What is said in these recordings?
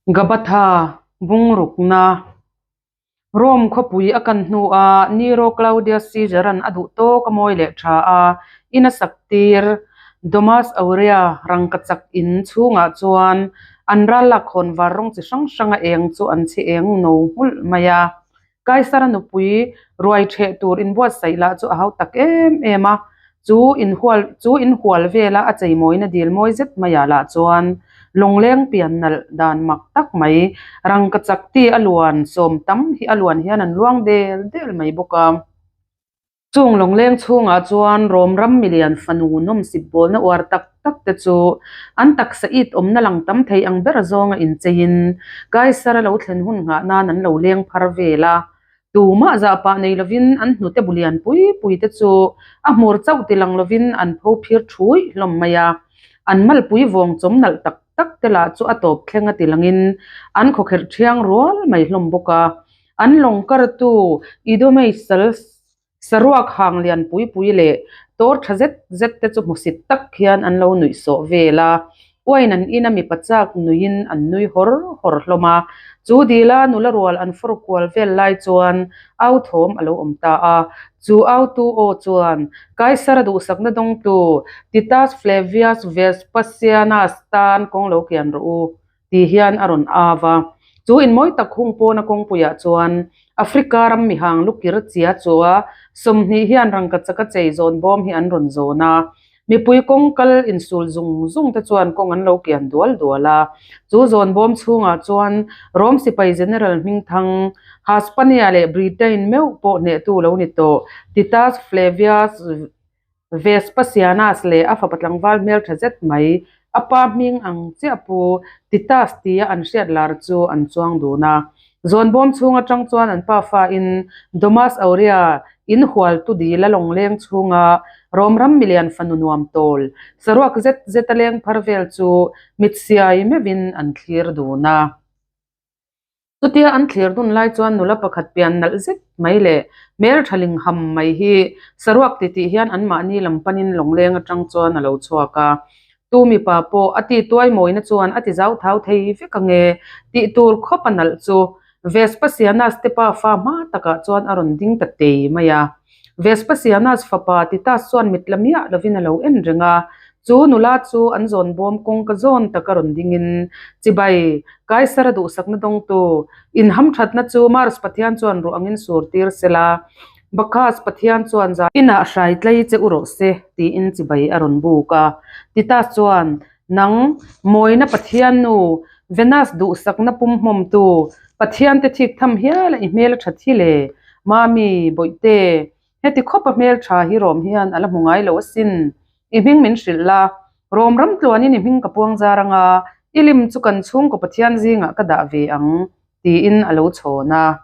Gabatha bungrukna Rome khawpui a kan hnuah Nero Claudius Caesar-a'n a duh tawk a mawi leh tha a, in a sak tir. Domus Aurea rangkachak in chhungah chuan an ral lak khawn var rawng chi hrang hranga eng chu an chhi eng no nghulh mai a. Kaisara nupui ruai ṭheh tur inbuatsaih lah chu a hau tak em em a, chu inhual chu inhual vela a cheimawina dil mawi zet maiah lah chuan lawngleng pian nalh dan mak tak mai rangkachak ti a luan sawm tam hi a luan hian an luang del del mai bawk a. Chung lawngleng chhungah chuan Rom ram milian fanu nawmsip bawlna uar tak tak te chu an taksa it awmna lang tam thei ang ber zawnga incheiin Kaisara lo thlen hun nghah nan an lo leng phar vel a. Tumah zah pah nei lovin an hnute bu lian pui pui te chu a hmur chauh ti lang lovin an pho phir thuih hlawm mai a. An malpui vawng chawm nalh tak tak te lah chu a tawp thleng a ti langin an khawkherh thiang rual mai hlawm bawk a. An lawng kartu Idomei sal saruak hang lian pui pui leh tawr tha zet zet te chu hmusit tak hian an lo nuih sawh vel a. Uain an ina mipa chak nuiin an nui hawr hawr hlawm a. Chu dila nula rual an fawr kual vel lai chuan au thawm a lo awm ta a. Chu autu aw chuan Kaisara duhsakna dawngtu Titus Flavius Vespasianus tan kawng lo kian rawh u. Ti hian a rawn av a. Chu inmawi tak hung pawna kawngpuiah chuan Africa ram mihang lukir chia chua 20 hian rangkachak a chei zawn bawm hi an rawn zawn a. Mipui kawng kal insul zung zung te chuan kawng an lo kian dual dual a. Chu zawn bawm chhungah chuan Rome sipai General hmingthang Haspania leh Britain meuh pawh hnehtu lo ni tawh Titus Flavius Vespasianus leh a fapa tlangval hmeltha zet mai, a pa hming ang chiah pu Titus tia an hriat lar chu an chuang dun a. Zawnbawm chhung atang chuan an pa fain Domus Aurea in hualtu dil a lawngleng chhunga Rom ram milian fanu nuam tawl, saruak zet zet a leng phar vel chu mit siai meuhin an thlir dun a. Chutia an thlir dun lai chuan nula pakhat pian nalh zet mai leh hmel tha ling ham mai hi saruak titih hian anmahni lam panin lawngleng atang chuan a lo chhuak a. Tu mipa pawh a ti tuai mawina chuan a ti zau thau thei vek ange tih tur khawp a nalh chu Vespasianus te pa fa hma takah chuan a rawn ding ta tei mai a. Vespasianus fapa Titus chuan mit la miah lovin a lo en reng a, chu nula chu an zawn bawm kawngka zawn taka rawn dingin, Chibai, Kaisara duhsakna dawngtu, inhamthatna chu Mars pathian chuan ruah angin sur tir sela, Bacchus pathian chuan zan inah hrai tlei che u rawh se, tiin chibai a rawn buk a. Titus chuan, Nang, mawina pathian nu, Venus duhsakna pumhmawmtu, Pathian te thik tham hial a i hmel a that hi le, Mami, Bawihte, heti khawp a hmel tha hi Rom hian a la hmu ngai lo asin. I hming min hrilh la, Rom ram tluanin i hming ka puang zar anga, i lim chu kan chhungkaw Pathian zingah ka dah ve ang, tiin a lo chhawn a.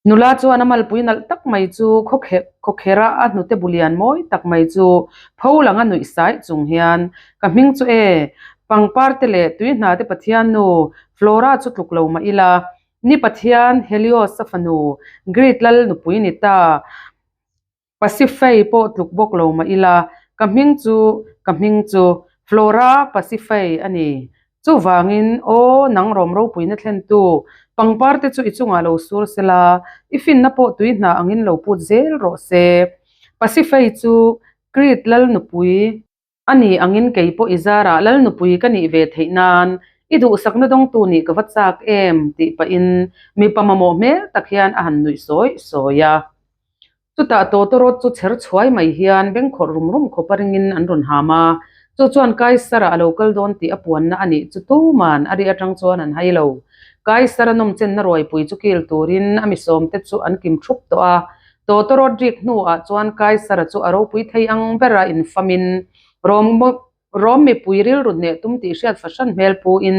Nula chuan a malpui nalh tak mai chu khawkherh a, a hnute bu lian mawi tak mai chu pho langa nuih saih chung hian, Ka hming chu e, pangpar te leh tui hna te pathian nu Flora chu tluk lo mah ila, ni pathian Helios a fanu Greek lal nupui ni ta. Pasifei pawh tluk bawk lo mah ila, ka hming chu ka hming chu Flora Pasifei a ni. Chuvangin, aw, nang rawm ropuina thlentu, pangpar te chu i chungah lo sur sela, i finna pawh tui hna angin lo put zel rawh se. Pasifei chu Crete lal nupui. A ni angin kei pawh i zarah lal nupui ka nih ve theih nan i duhsakna dawngtu nih ka va chak em tih pahin mipa mamawh hmel tak hian a han nuih sawi sawi a. Chutah tawtawrawt chu chher chhuai mai hian bengkhawrh rum rum khawpa ringin an rawn ham a, chu chuan Kaisara a lo kal dawn tih a puanna a nih chu tuman a ri atang chuan an hai lo. Kaisara nawmchenna ruaipui chu kil turin a mi sawmte chu an kim thup tawh a, Tawtawrawt rik hnuah chuan Kaisara chu a ropui thei ang bera infamin Rom Rom mipui rilru hneh tum tih hriat fahran hmel puin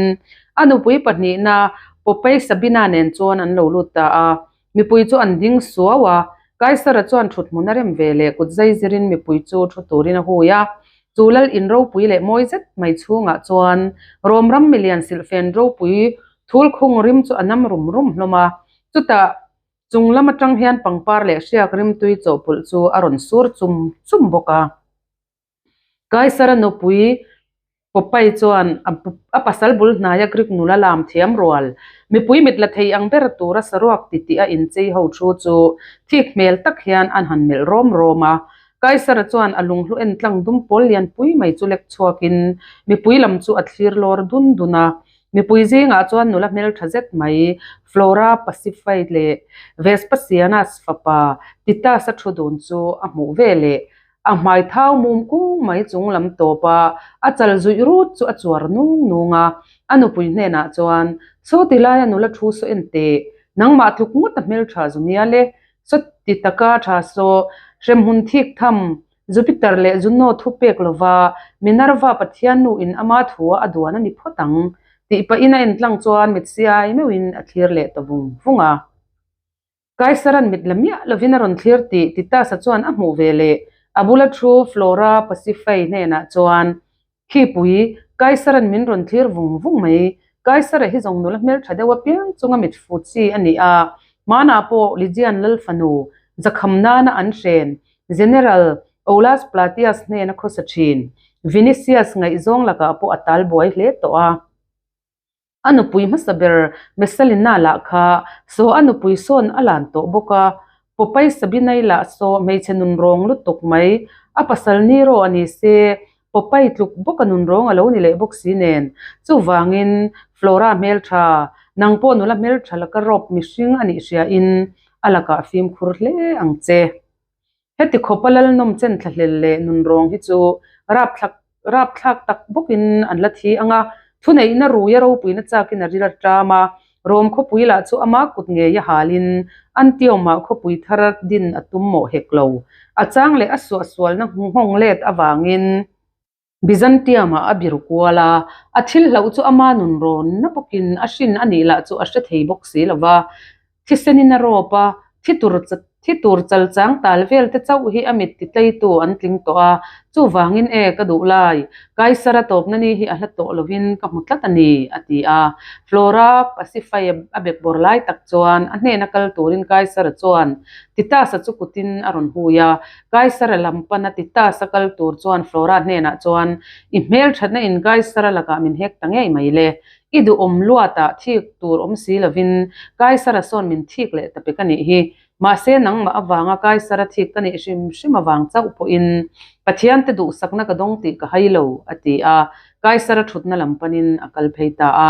a nupui pahnihna Popei Sabina nen chuan an lo lut ta a. Mipui chu an ding suau a, Kaisara chuan thuthmun a rem ve leh kut zai zirin mipui chu thu turin a hui a. Chu lal in ropui leh mawi zet mai chhungah chuan Rom ram milian silhfen ropui thulkhung rim chu a nam rum rum hlawm a. Chutah Chung lam atang hian pangpar leh hriak rimtui chawhpawlh chu a rawn sur chum chum bawk a. Kaisara nupui. Popeye chuan a pasal bul hnaia Greek nula lam thiam rual, mipui mit la thei ang ber tura saruak titih a inchei ho thu chu thik hmel tak hian an han melh rawm rawm a. Kaisara chuan a lunghlu en tlang dum pawl lian pui mai chu lek chhuakin mipui lam chu a thlir lawr dun dun a. Mipui zingah chuan nula hmeltha zet mai Flora Pasiphae leh Vespasianus fapa Titus-a thu dun chu a hmuh ve leh. A hmai thau mum kung mai chung lam tawp a, a chal zuih rut chu a chuar nung nung a. A nupui hnenah chuan, Saw ti laia nula thu saw en teh, nangmah tluk ngawt a hmeltha zu nia le, saw ti taka tha saw, hremhmun thik tham, Jupiter leh Juno thu pek lova Minerva pathiannu in ama thua a duan a ni phawt ang, tih pahin a entlang chuan mit siai meuhin a thlir leh ta vung vung a. Kaisaran mit la miah lovin a rawn thlir tih Titus-a chuan a hmuh ve leh a bula thu Flora Pasiphae hnenah chuan, Khipui, Kaisaran min rawn thlir vung vung mai. Kaisara hi zawng nula hmeltha deuh apiang chunga mit fu chi a ni a, hmanah pawh Lygian lal fanu zakham nana an hren General Aulus Platius hnena khawsa thin Vinicius ngaihzawng lakah pawh a tal buai hle tawh a. A nupui hmasa ber Messalina lah kha saw a nupui sawn a lan tawh bawk a, Popeye Sabinai lah saw hmeichhe nunrawng lutuk mai, a pasal Nero a ni se, Popeye tluk bawk a nunrawng a lo ni leh bawk si nen. Chuvangin, Flora hmeltha, nang pawh nula hmeltha laka rawp mihring a nih hriain a lakah fimkhur hle ang che. Heti khawpa lalnawm chen thlahlel leh nunrawng hi chu rapthlak rapthlak tak bawkin an la thi ang a, thuneihna ruia ropuina chakin a ril a ṭam a, Rom khawpui lah chu ama kut ngei a halin Antiomah khawpui thar din a tum mawh hek lo. A chang leh a suahsualna nghawng let avangin Byzantium-ah a biru kual a, a thil hlauh chu ama nun rawnna bawkin a hrin a nih lah chu a hre thei bawk si lo va. Thisenin a rawp a, thi tur thi tur chal chang tal vel te chauh hi a mit titleitu an tling tawh a, chuvangin e ka duh lai, Kaisara tawpna ni hi a hla tawh lovin ka hmu tlat a ni, a ti a. Flora Pasiphae a bekbawr lai tak chuan a hnena kal turin Kaisara chuan Titus-a chu kutin a rawn hui a, Kaisara lam pana Titus-a kal tur chuan Flora hnenah chuan, I hmelthatna in Kaisara lakah min hek ta ngei mai le. I duhawm luatah thik tur awm si lovin Kaisara sawn min thik leh ta pek a nih hi. Mahse nangmah avanga Kaisara thik ka nih hrim hrim avang chauh pawhin Pathiante duhsakna ka dawng tih ka hai lo, a ti a. Kaisara thutna lam panin a kal phei ta a.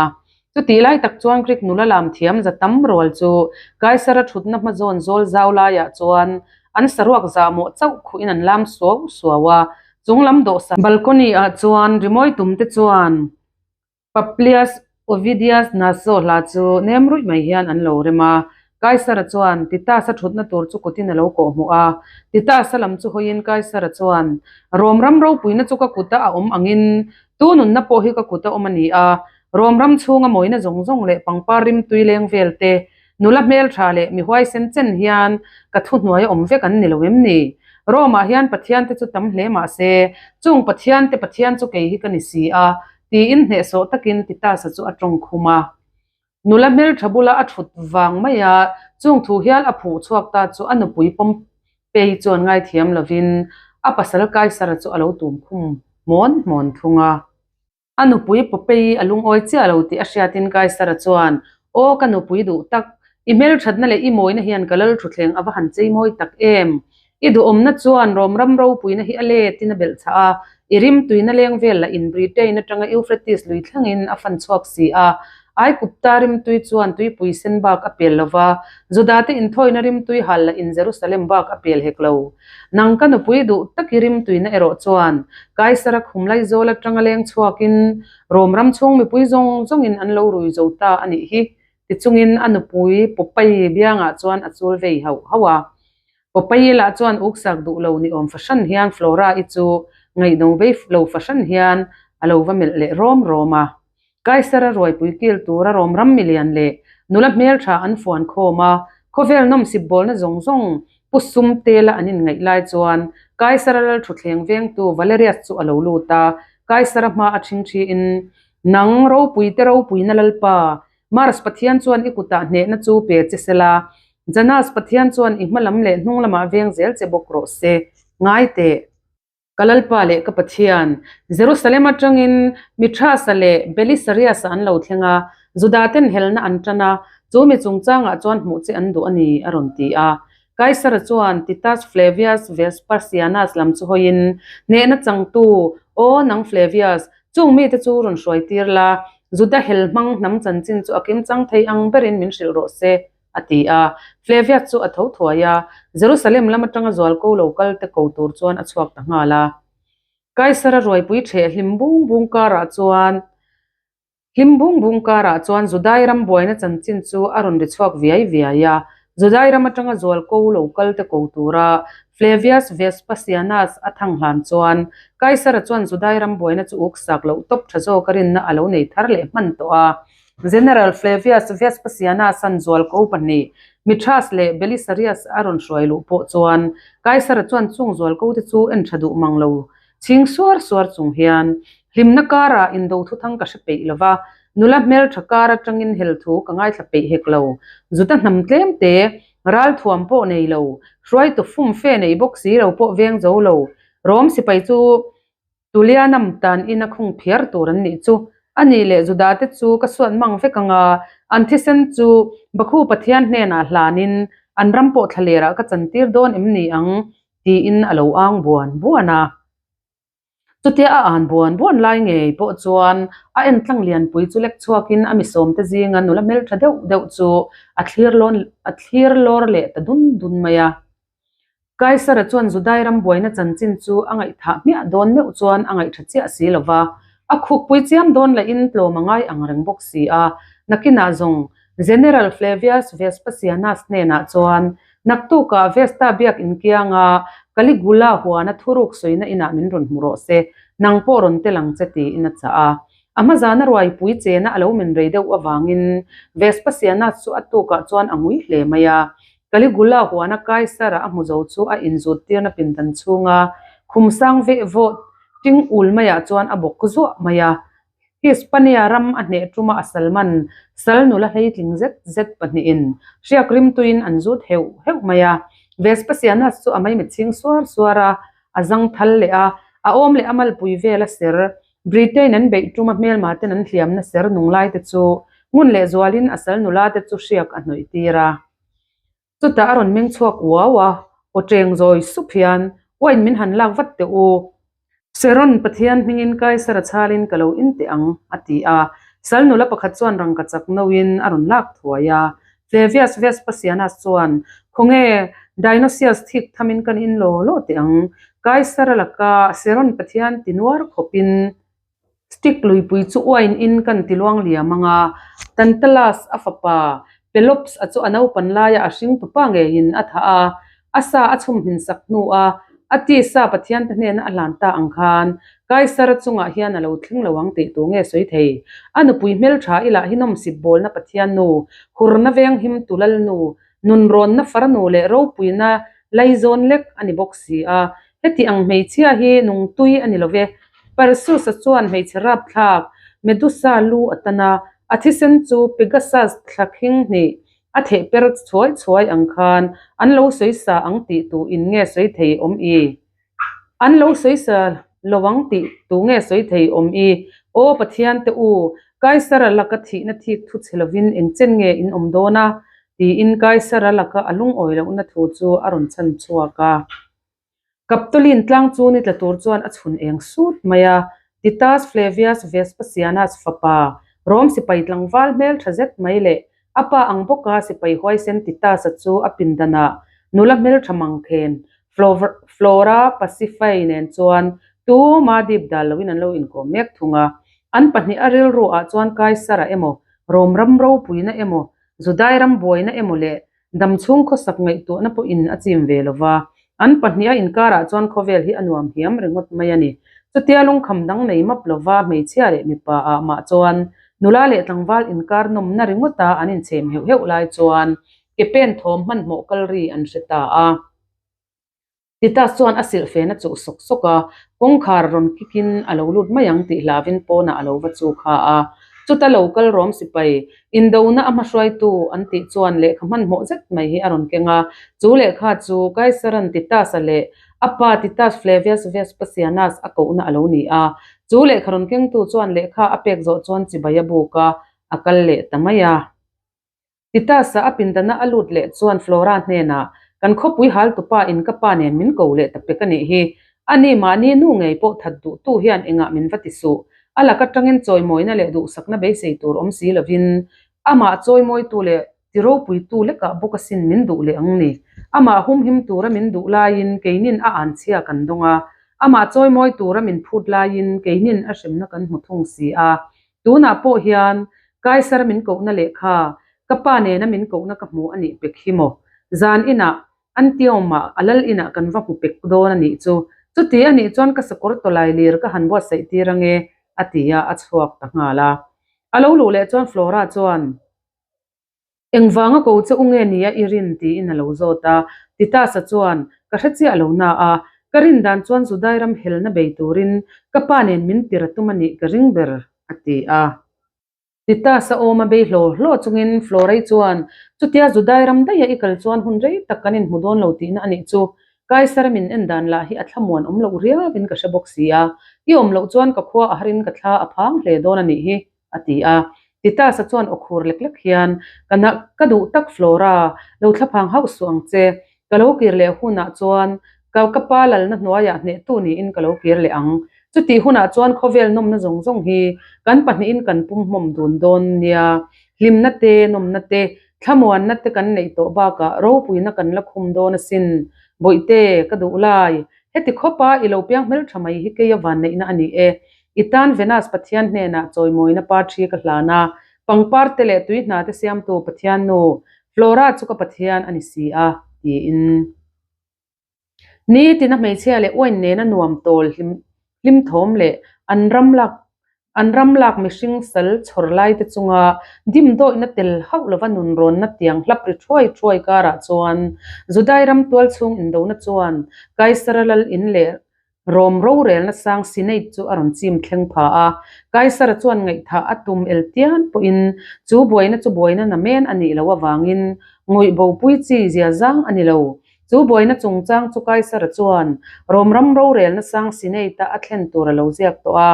Chutih lai tak chuan Greek nula lam thiam za tam rual chu Kaisara thutna hmazawn zawl zau laiah chuan an saruak zahmawh chauh khuhin an lam suau suau a, chung lam dawhsan balcony ah chuan rimawi tum te chuan Paplius Ovidius Naso hla chu nem ruih mai hian an lo rem a. Kaisara chuan Titus-a thutna tur chu kutin a lo kawhhmuh a, Titus-a lam chu hawiin Kaisara chuan, Rom ram ropuina chu ka kuta a awm angin tu nunna pawh hi ka kuta awm a ni a, Rom ram chhunga mawina zawng zawng leh pangpar rimtui leng vel te, nula hmeltha leh mi huaisen chen hian ka thuhnuai a awm vek an ni lo em ni? Rome-ah hian Pathian te chu tam hle mah se, chung Pathian te Pathian chu kei hi ka ni si a, tiin hnehsawh takin Titus-a chu a tawng khum a. Nula hmeltha bula a thut vang mai a, chung thu hial a phuh chhuak ta chu a nupui Pompey chuan ngaithiam lovin a pasal Kaisara chu a lo tum khum hmawn hmawn thung a. A nupui Popeye a lungawi chiah lo tih a hriatin Kaisara chuan, Aw ka nupui duh tak, i hmelthatna leh i mawina hian ka lal thutthleng a va han chei mawi tak em! I duhawmna chuan Rom ram ropuina hi a letin a belh chah a, i rimtuina leng vel lah in Britain atanga Euphrates lui thlengin a fan chhuak si a. Aikupta rimtui chuan tuipui sen bak a pel lo va, Judate inthawina rimtui hal lah in Jerusalem bak a pel hek lo. Nang ka nupui duh tak i rimtuina erawh chuan Kaisara khum Laizawl atanga leng chhuakin Rom ram chhung mipui zawng zawngin an lo rui zo ta a nih hi tichungin a nupui Popeye biangah chuan a chul vei hauh hauh a. Popeye lah chuan uksak duh lo ni awm fahran hian Flora-i chu ngaihno vei lo fahran hian a lo va melh leh rawm rawm a. Kaisara ruaipui kil tura rawm ram milian leh nula hmeltha an fuan khawm a, khawvel nawmsip bawlna zawng zawng pu sum tela an inngaih lai chuan Kaisara lal thutthleng vengtu Valerius chu a lo lut a, Kaisara hma a ṭhingṭhiin, Nang ropuite ropuina lalpa, Mars Pathian chuan i kutah hnehna chu pe che sela, Janus Pathian chuan i hma lam leh hnung lamah veng zel che bawk rawh se. Ngai teh. Ka Lalpa leh ka Pathian, Jerusalem atangin Mithrasa leh Belisarius-a an lo thleng a, Juda-ten helna an tan a, chu mi chungchangah chuan hmuh che an duh a ni, a rawn ti a. Kaisara chuan Titus Flavius Vespasianus lam chu hawiin, Hnehna changtu, Aw nang Flavius, chung mite chu rawn hruaitir la, Juda hel hmang hnam chanchin chu a kimchang thei ang berin min hrilh rawh se, a ti a. Flavius chu a tho thuai a, Jerusalem lam atanga zualko lo kal te ko tur chuan a chhuak ta nghal a. Kaisara ruaipui ṭheh hlim bung bung karah chuan hlim bung bung karah chuan Judai ram buaina chanchin chu a rawn ri chhuak viai viai a. Judai ram atanga zualko lo kal te ko tura Flavius Vespasianus a thang hlan chuan Kaisara chuan Judai ram buaina chu uk sak loh tawp ṭha zawka rinna a lo nei thar leh hman tawh a. General Flavius Vespasianus an zualko pahnih, Mithras leh Belisarius a rawn hruai luh pawh chuan Kaisara chuan chung zualko te chu en tha duh mang lo chhing suar suar chung hian hlimna karah indo thuthang ka hre peih lo va, nula hmeltha kar atangin hel thu ka ngaithla peih hek lo. Juda hnam tlem te, ralthuam pawh nei lo, hruaitu fumfe nei bawk si lo pawh veng zo lo, Rom sipai chu Tulianam tan ina khung phiar tur an nih chu. A nih leh Judate chu ka suat mang vek ang a, an thisen chu Bakhu Pathian hnenah hlanin an ram pawh thlalerah ka chantir dawn em ni ang? tiin a lo ang buan buan a. Chutia a an buan buan lai ngei pawh chuan a entlang lianpui chu lek chhuakin a misawmte zinga nula hmeltha deuh deuh chu a thlir lawn a thlir lawr leh ta dun dun mai a. Kaisara chuan Judai ram buaina chanchin chu a ngaihthah hmiah dawn meuh chuan a ngaihṭha chiah si lo va, a khukpui chiam dawn lahin tlawm a ngai ang reng bawk si a. Nakinah zawng General Flavius Vespasianus hnenah chuan naktukah Vesta biak inkianga Caligula huana thuruk sawina inah min rawn hmu rawh se, nang pawh rawn tel ang che tiin a chah a. A hmazana ruaipui chena a lo men rei deuh avangin Vespasianus chu a tukah chuan a ngui hle mai a. Caligula huana Kaisara a hmu zo chu a inzut tirna pindan chhunga khum sang veh vawt ting ul maiah chuan a bawk zuah mai a. Hispania ram a hneh tuma a sal man sal nula hleitling zet zet pahnihin hriak rimtuiin an zut heuh heuh mai a. Vespasianus chu a maimit chhing suar suar a, a zang thal leh a, a awm leh a malpui vel a ser. Britain an beih tuma hmelma ten an hliamna ser nung lai te chu ngun leh zualin a sal nula te chu hriak a hnawih tir a. Chutah a rawn meng chhuak uau a, aw cheng zawi sup hian, Wine min han lak vat teh u. Sharon Pathian hmingin Kaisara chhalin ka lo in teh ang, a ti a. Sal nula pakhat chuan rangka chak noin a rawn lak thuai a. Flavius Vespasianus chuan, Khawnge, Dionysius thik thamin kan in law law teh ang. Kaisara laka Sharon Pathian ti nuar khawpin Stick luipui chu uain in kan ti luang liam ang a, Tantalus a fapa Pelops a chu a naupan laia a hring tupa ngeiin a thah a, a sa a chhum hmin sak hnu a, a tisa Pathiante hnena a hlan ta ang khan Kaisara chungah hian a lo thleng lo ang tih tu nge sawi thei? A nupui hmeltha i lah hi nawmsip bawlna Pathian nu, hurna venghim tu lalnu, nunrawnna farnu leh ropuina laizawn lek a ni bawk si a, heti ang hmeichhia hi nungtui a ni lo ve. Perseus-a chuan hmeichhe rapthlak Medusa lu a tan a, a thisen chu Pegasus thla khing hnih a theh per chhuai chhuai ang khan an lo sawisa ang tih tu in nge sawi thei awm i? An lo sawisa lo ang tih tu nge sawi thei awm i? Aw Pathian te u, Kaisara laka thihna thik thu che lovin engchen nge in awm dawn a? tiin Kaisara laka a lungawi lohna thu chu a rawn chhan chhuak a. Kaptolin tlang chu ni tla tur chuan a chhun eng sut mai a, Titus Flavius Vespasianus fapa, Rom sipai tlangval hmel tha zet mai leh a pa ang bawka sipai huaisen Titus-a chu a pindanah nula hmeltha mangkhen Flora Pasiphae nen chuan tuma dip dal loin an lo inkawm mek thung a. An pahnih a rilru ah chuan Kaisara emaw, Rom ram ropuina emaw, Judai ram buaina emaw leh Damchhung khawsak ngaihtuahna pawhin a chim ve lo va, an pahniha inkarah chuan khawvel hi a nuam hiam ringawt mai a ni. Chutia lungkham dang nei map lo va, hmeichhia leh mipa ah mah chuan nula leh tlangval inkar nawmna ringawta an inchhem heuh heuh lai chuan ke pen thawm hmanhmawh kal ri an hre ta a. Titus chuan a silh fen a chuh sawk sawk a, kawngkhar rawn kick in a lo lut mai ang tih hlavin pawnah a lo va chu kha a. Chuta lo kal rawm sipai, indona a hmahruaitu an tih chuan lehkha hmanhmawh zet mai hi a rawn keng a. Chu lehkha chu Kaisaran Titus-a leh a pa Titus Flavius Vespasianus a kohna a lo ni a. Chu lehkha rawn kengtu chuan lehkha a pek zawh chuan chibai a buk a, a kal leh ta mai a. Titus-a a pindana a lut leh chuan Flora hnenah, Kan khawpui haltupa in ka pa nen min ko leh ta pek a nih hi. Ani mahni nu ngei pawh that duhtu hian engah min va ti suh. A lak atangin chawimawina leh duhsakna beisei tur awm si lovin amah chawimawitu leh tiropuitu lekah bawk asin min duh leh ang ni. Amah humhim tura min duh laiin keinin a anchhia kan dawng a, amah chawimawi tura min phut laiin keinin a hremna kan hmu thung si a. Tunah pawh hian Kaisar min kohna lehkha, ka pa nena min kohna ka hmu a nih pek hi maw? Zan inah, Antiom-ah, a lal inah kan va hmu pek dawn a nih chu. Chuti a nih chuan ka sakawr tawlai lir ka han buatsaih tir ange, a ti a, a chhuak ta nghal a. A lo luh leh chuan Flora chuan. Engvanga ko che u nge nia i rin? tiin a lo zawt a. Titus-a chuan, Ka hre chiah lo na a, ka rin dan chuan Judai ram helna bei turin ka pa nen min tir a tum a nih ka ring ber, a ti a. Titus-a awm a bei hlaw hlaw chungin Florei chuan, Chutia Judai ram daiha i kal chuan hun rei tak kan inhmu dawn lo tihna a nih chu. Kaisar min en dan lah hi a thlamuan awm loh riauin ka hre bawk si a. I awm loh chuan ka khua a harin ka thla a phang hle dawn a nih hi. a ti a. Titus-a chuan aw khur lek lek hian, Ka na, ka duh tak Flora, lo thlaphang hauh suh ang che. Ka lo kir leh hunah chuan ka ka pa lalna hnuaiah hnehtu niin ka lo kir leh ang. Chutih hunah chuan khawvel nawmna zawng zawng hi kan pahnihin kan pum hmawm dun dawn nia. Hlimna te, nawmna te, thlamuanna te kan neih tawh bakah ropuina kan la khum dawn asin. Bawihte, ka duh lai. Heti khawpa i lo piang hmeltha mai hi keia vanneihna a ni e. I tan Venus Pathian hnenah chawimawina pa thi ka hlan a, pangpar te leh tui hna te siamtu Pathian nu Flora chu ka Pathian a ni si a, tiin. Nitin a hmeichhia leh uain nena nuam tawl hlim hlim thawm leh an ram lak an ram lak mihring sal chhawr lai te chunga dimdawihna tel hauh lova nunrawnna tiang hlap ri thuai thuai karah chuan Judai ram tualchhung indona chuan Kaisara lal in leh Rom rorelna sang Senate chu a rawn chim thleng pha a, Kaisara chuan ngaihthah a tum el tian pawhin chu buaina chu buaina namen a nih loh avangin ngawih bopui chi zia zang a ni lo. Chu buaina chungchang chu Kaisara chuan Rom ram rorelna sang Senate-a a thlen tur a lo ziak tawh a.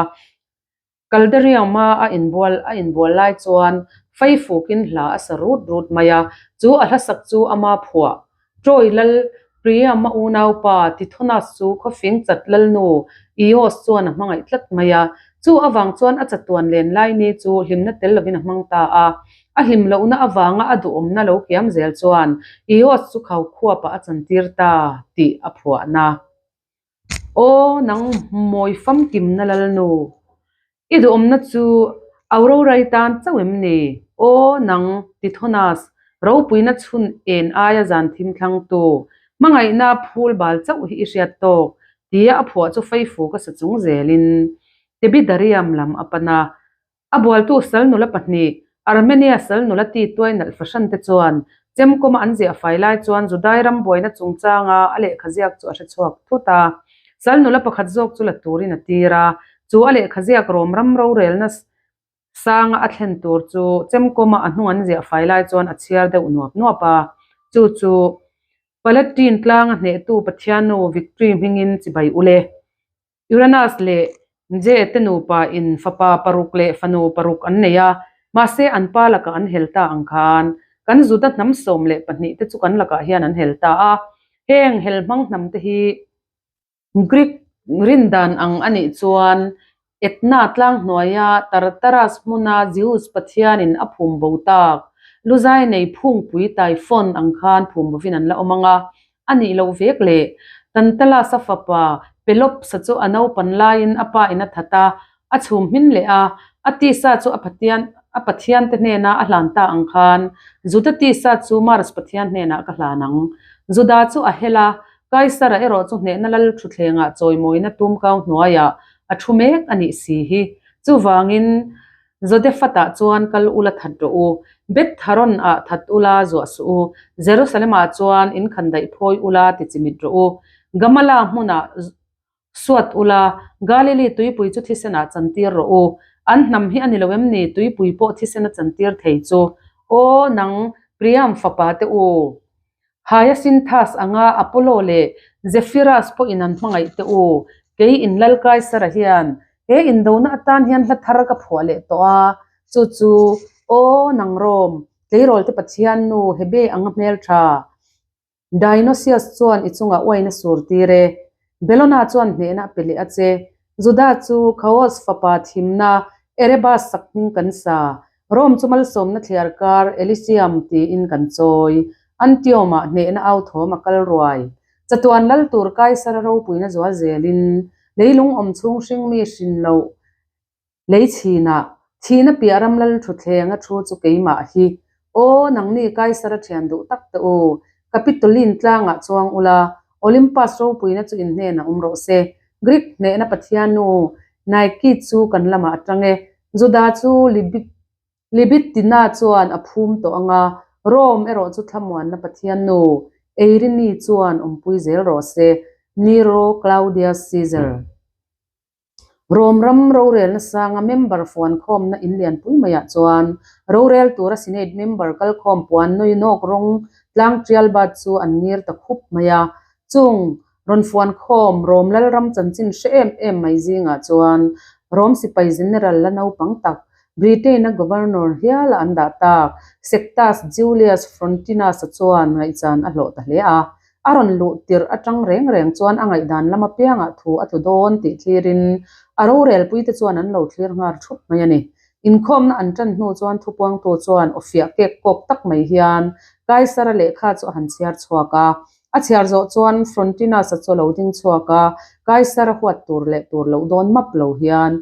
Caldarium-a a inbual a inbual lai chuan Faifukin hla a sa rut rut mai a, chu a hlasak chu ama phuah. Troy lal Priam-a unaupa Tithonus chu khawfing chat lalnu Eos chuan a hmangaih tlat mai a, chu avang chuan a chatuan len lai ni chu hlimna tel lovin a hmang ta a. A hlim lohna avanga a duhawmna lo kiam zel chuan Eos chu khaukhuapah a chantir ta tih a phuahna. Aw nang mawi famkimna lalnu, i duhawmna chu Aurorai tan chauh em ni? Aw nang Tithonus, ropuina chhun en aia zan thim thlangtu, hmangaihna phul bal chauh hi i hriat tawk, tia a phuah chu Feifu ka sa chung zelin Tebidarium lam a pan a. A bualtu sal nula pahnih, Armenia sal nula ti tuai nalh fahran te chuan chemkawma an ziah fai lai chuan Judai ram buaina chungchanga a lehkha ziak chu a hre chhuak thut a. Sal nula pakhat zawk chu la turin a tir a, chu a lehkha ziak rawm ram rorelna sanga a thlen tur chu chemkawma a hnung an ziah fai lai chuan a chhiar deuh nuap nuap a, chu chu Palatine tlanga hnehtu Pathiannu Victory hmingin chibai ule. Uranus leh Nje te nupa in fapa paruk leh fanu paruk an nei a, mahse an pa lakah an hel ta ang khan kan Juda hnam 12 te chu kan lakah hian an hel ta a. Heng hel hmang hnam te hi Greek rindan ang a nih chuan Etna tlang hnuaia Tartarus hmuna Zeus pathianin a phum bo tak luzai nei phungpui Typhon ang khan phum bovin an la awm ang a, A nih loh vek le. Tantalus-a fapa Pelops-a chu a naupan laiin a pa in a that a, a chhum hmin leh a, a tisa chu a pathian a pathiante hnena a hlan ta ang khan Juda tisa chu Mars pathian hnenah ka hlan ang. Juda chu a hel a, Kaisara erawh chu hnehna lal thutthlengah chawimawina tumkau hnuaiah a thu mek a nih si hi. Chuvangin. Zodefatah chuan kal ula that rawh u, Beth Haron ah that ula zuah suh u, Jerusalem ah chuan in khandaih phawi ula ti chimit rawh u, Gamala hmunah suat ula, Galili tuipui chu thisen ah chantir rawh u. An hnam hi a ni lo em ni? Tuipui pawh thisen a chantir thei chu. Aw, nang Priam fapa te u! Hyacinthus anga Apollo leh Zephyrus pawhin an hmangaih te u. Kei in Lal Kaisara hian he indona atan hian hla thar ka phuah leh tawh a, chu chu, Aw, nang Rome, tleirawl te Pathian nu Hebe anga hmeltha, Dionysius chuan i chungah uain a sur tir e. Bellona chuan hnehna a pe leh a che. Judah chu Chaos fapa thimna Erebus sakhming kan sa. Rome chu malsawmna thliar kar Elysium tiin kan chawi. Antium-ah hnehna au thawm a kal ruai. Chatuan lal tur Kaisara ropuina zual zelin leilung awm chhung hringmi hrin loh Lei chhinah, thihna piah ram lal thutthleng a thu chu keimah hi. Aw, nangni Kaisara thian duh tak te u, Capitoline tlangah chuang ula, Olympus ropuina chu in hnenah awm rawh se. Greek hnehna pathiannu Nike chu kan lamah a tang e. Juda chu Libitina chuan a phum tawh ang a, Rome erawh chu thlamuanna pathiannu Eirini chuan awmpui zel rawh se. Nero Claudius Caesar. Rom ram rorelna sanga member fuankhawmna in lianpui maiah chuan rorel tura Senate member kalkhawm puan nui nawk rawng tlang tial bat chu an ngir ta khup mai a. Chung rawn fuankhawm Rom lalram chanchin hre em em mai zingah chuan Rom sipai general la naupang tak Britain-a governor hiala an dah tak Sextus Julius Frontinus-a chuan ngaihchan a hlawh ta hle a. A rawn luh tirh atang reng reng chuan a ngaihdan lam apiangah thu a tlu dawn tih thlirin a rorelpuite chuan an lo thlir nghal thup mai a ni. Inkhawmna an tan hnu chuan thupuangtu chuan aw fiah kek kawk tak mai hian Kaisara lehkha chu a han chhiar chhuak a. A chhiar zawh chuan Frontinus-a chu a lo ding chhuak a, Kaisara huat tur leh tur loh dawn map lo hian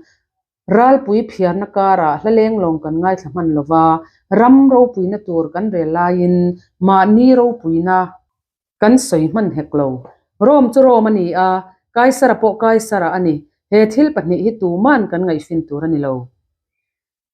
Ralpui phiarna karah hla lenglawng kan ngaithla hman lo va, ram ropuina tur kan rel laiin mahni ropuina kan sawi hman hek lo. Rome chu Rome a ni a, Kaisara pawh Kaisara a ni. He thil pahnih hi tuman kan ngaihfin tur a ni lo.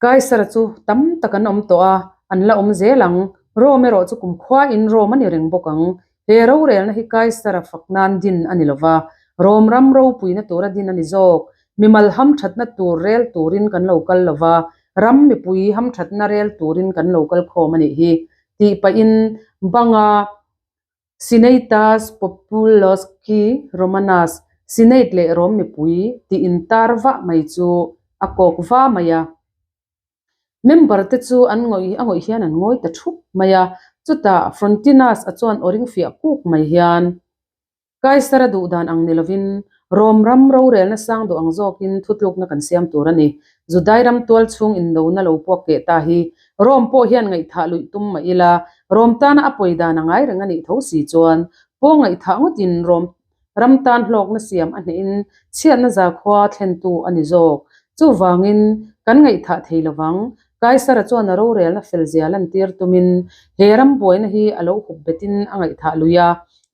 Kaisara chu tam tak an awm tawh a, an la awm zel ang. Rome erawh chu kumkhuain Rome a ni reng bawk ang. He rorelna hi Kaisara fak nan din a ni lo va, Rom ram ropuina tura din a ni zawk. Mimal hamthatna tur rel turin kan lo kal lo va, ram mipui hamthatna rel turin kan lo kal khawm a nih hi, tih pahin banga Senatus Populusque Romanus, Senate leh Rom mipui, tih intar vah mai chu a kawk va mai a. Member te chu an ngawih a ngawih hian an ngawi ta thup mai a, chutah Frontinus a chuan aw ring fiah kuk mai hian Kaisara duh dan ang ni lovin Rom ram rorelna sang duh ang zawkin thutlukna kan siam tur a ni. Judai ram tual chhung indona lo puak keh ta hi Rom pawh hian ngaihthah luih tum mah ila Rom tana a pawi dan a ngai reng a nih tho si chuan pawng ngaihthah ngawtin Rom Ram tan hlawkna siam a hnehin chhiatna zakhua thlentu a ni zawk. Chuvangin, kan ngaihthah thei lovang. Kaisara chuan a rorelna felzia lantir tumin he ram buaina hi a lo hup betin a ngaihthah lui a.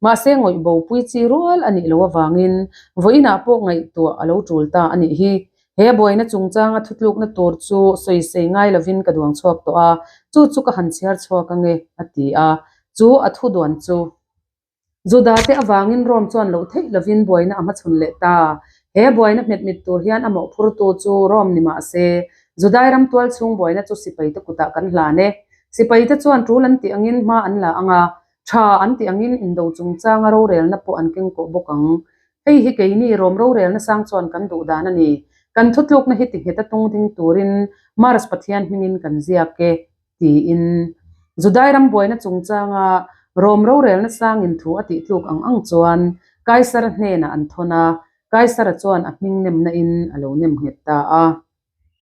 Mahse ngawih bopui chi rual a nih loh avangin vawiinah pawh ngaihtuah a lo tul ta a nih hi. He buaina chungchanga thutlukna tur chu sawisei ngai lovin ka duang chhuak tawh a, chu chu ka han chhiar chhuak ange, a ti a. Chu a thuduan chu. Juda te avangin Rome chuan loh theih lovin buaina a hmachhawn leh ta. He buaina hmet mit tur hian a mawhphurtu chu Rome ni mah se, Judai ram tual chhung buaina chu sipaite kutah kan hlan e. Sipaite chuan tul an tih angin hma an la ang a, tha an tih angin indo chungchanga rorelna pawh an keng kawh bawk ang. Hei hi keini Rome rorelna sang chuan kan duh dan a ni. Kan thutlukna hi ti nghet a tung ding turin Mars Pathian hmingin kan ziak e. tiin Judai ram buaina chungchanga Rom rorelna sangin thu a tih tluk ang ang chuan Kaisara hnenah an thawn a, Kaisara chuan a hming nemna in a lo nem nghet ta a.